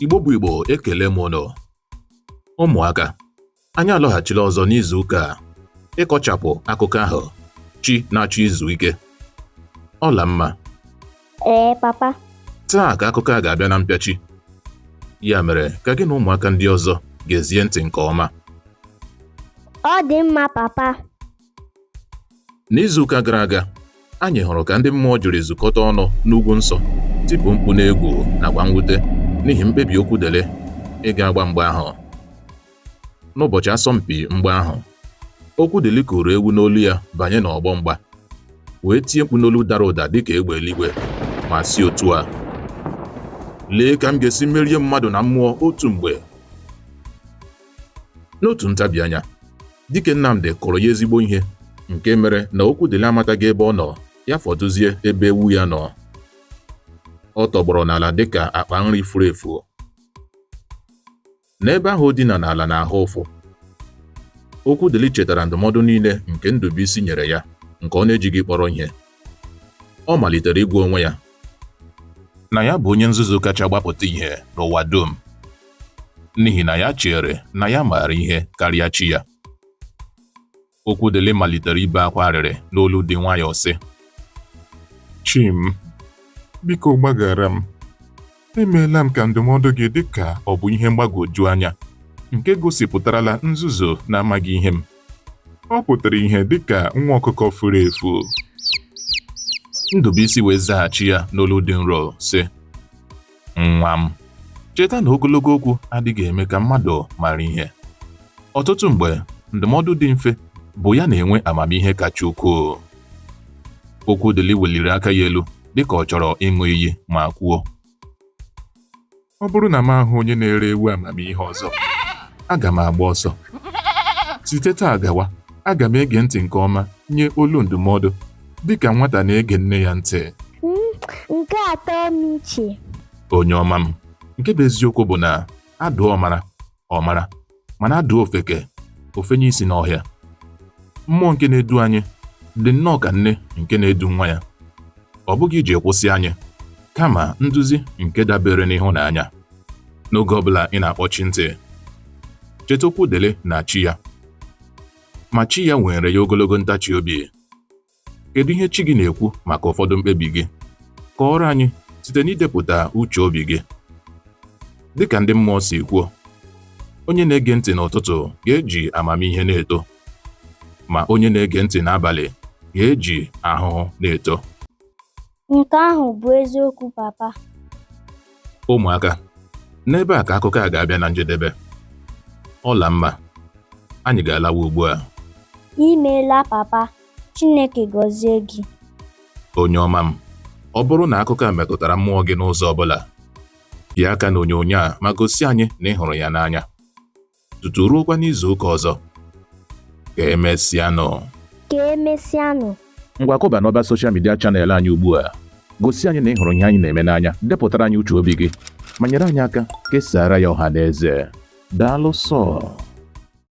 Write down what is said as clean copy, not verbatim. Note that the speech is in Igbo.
Igbo bụ Igbo, ekele m ụnụ. Ụmụaka, anyị alọghachila ọzọ n'izu ụka a ịkọchapụ akụkọ ahụ Chi na-achọ izu ike. Ọlamma. Ee, papa. Taa ka akụkọ a ga-abịa na mpịachi. Ya mere ka gị na ụmụaka ndị ọzọ gezie ntị nke ọma. Ọ dị mma, papa. N'izuụka gara aga, anyị hụrụ ka ndị mmụọ jiri zukọta ọnụ n'ugwu nsọ tipụ mkpu n'egwu nakwa mwute n'ihi mkpebi Okwudili ịga agba mgba ahụ. N'ụbọchị asọmpi mgba ahụ, Okwudili kuuru ewu n'olu ya banye n'ọgbọ mgba wee tie mkpu n'olu dara ụda dịka egbe eluigwe ma si otu a: lee ka m ga-esi merie mmadụ na mmụọ otu mgbe. N'otu ntabi anya, Dike Nnamdi kụrụ ya ezigbo ihe nke mere na Okwudili amataghị ebe ọ nọ, ya fọdụzie ebe ewu ya nọ. Ọ tọgbọrọ n'ala dịka akpa nri furu efu. N'ebe ahụ o dina n'ala na-ahụ ụfụ, Okwudili chetara ndụmọdụ niile nke Ndubuisi nyere ya nke ọ na-ejighị kpọrọ ihe. Ọ malitere ịgwa onwe ya na ya bụ onye nzuzu kacha gbapụta ihe n'ụwa dum, n'ihi na ya chere na ya maara ihe karịa chi ya. Okwudili malitere ibe akwa arịrị n'olu dị nwayọọ sị: Chi m, biko gbaghara m. Emeela m ka ndụmọdụ gị dị ka ọ bụ ihe mgbagwoju anya nke gosipụtarala nzuzu na amaghị ihe m. Ọ pụtara ihe dị ka nwa ọkụkọ furu efu. Ndubuisi wee zaghachi ya n'olu dị nro sị: Nwa m, cheta na ogologo okwu adịghị eme ka mmadụ mara ihe. Ọtụtụ mgbe, ndụmọdụ dị mfe bụ ya na-enwe amamihe kacha ukwuu. Okwudili weliri aka ya elu dịka ọ chọrọ ịṅụ iyi ma kwuo: Ọ bụrụ na m ahụ onye na-ere ewu amamihe ọzọ, aga m agba ọsọ. Site taa gawa, aga m ege ntị nke ọma nye olu ndụmọdụ dịka nwata na-ege nne ya ntị. Nke a tọọ m iche. Onye ọma m, nke bụ eziokwu bụ na a dụọ ọmara, ọ mara, mana a dụọ ofeke, o fenye isi n'ọhịa. Mmụọ nke na-edu anyị dị nnọọ ka nne nke na-edu nwa ya. Ọ bụghị iji kwụsị anyị, kama nduzi nke dabere n'ịhụnanya. N'oge ọbụla ị na-akpọchi ntị, cheta Okwudili na chi ya. Ma chi ya nwere ya ogologo ntachi obi. Kedu ihe chi gị na-ekwu maka ụfọdụ mkpebi gị? Kọọrọ anyị site n'idepụta uche obi gị. Dịka ndị mmụọ si kwuo, onye na-ege ntị n'ụtụtụ ga-eji amamihe na-eto, ma onye na-ege ntị n'abalị ga-eji ahụhụ na-eto. Nke ahụ bụ eziokwu, papa. Ụmụaka, n'ebe a ka akụkọ a ga-abịa na njedebe. Ọlamma, anyị ga-alawa ugbu a. Imeela, papa. Chineke gọzie gị. Onye ọma m, ọ bụrụ na akụkọ a metụtara mmụọ gị n'ụzọ ọ bụla, pịa aka n'onyonyo a ma gosi anyị na ị hụrụ ya n'anya. Tutu ruokwa n'izu ụka ọzọ, ka emesịanụ. Ka emesịanụ. Ngwa, kụba n'ọba social media channel anyị ugbu a. Gosi anyị na ị hụrụ ihe anyị na-eme n'anya, depụtara anyị uche obi gị, ma nyere anyị aka kesaara ya ọha na eze. Daalụ sọ.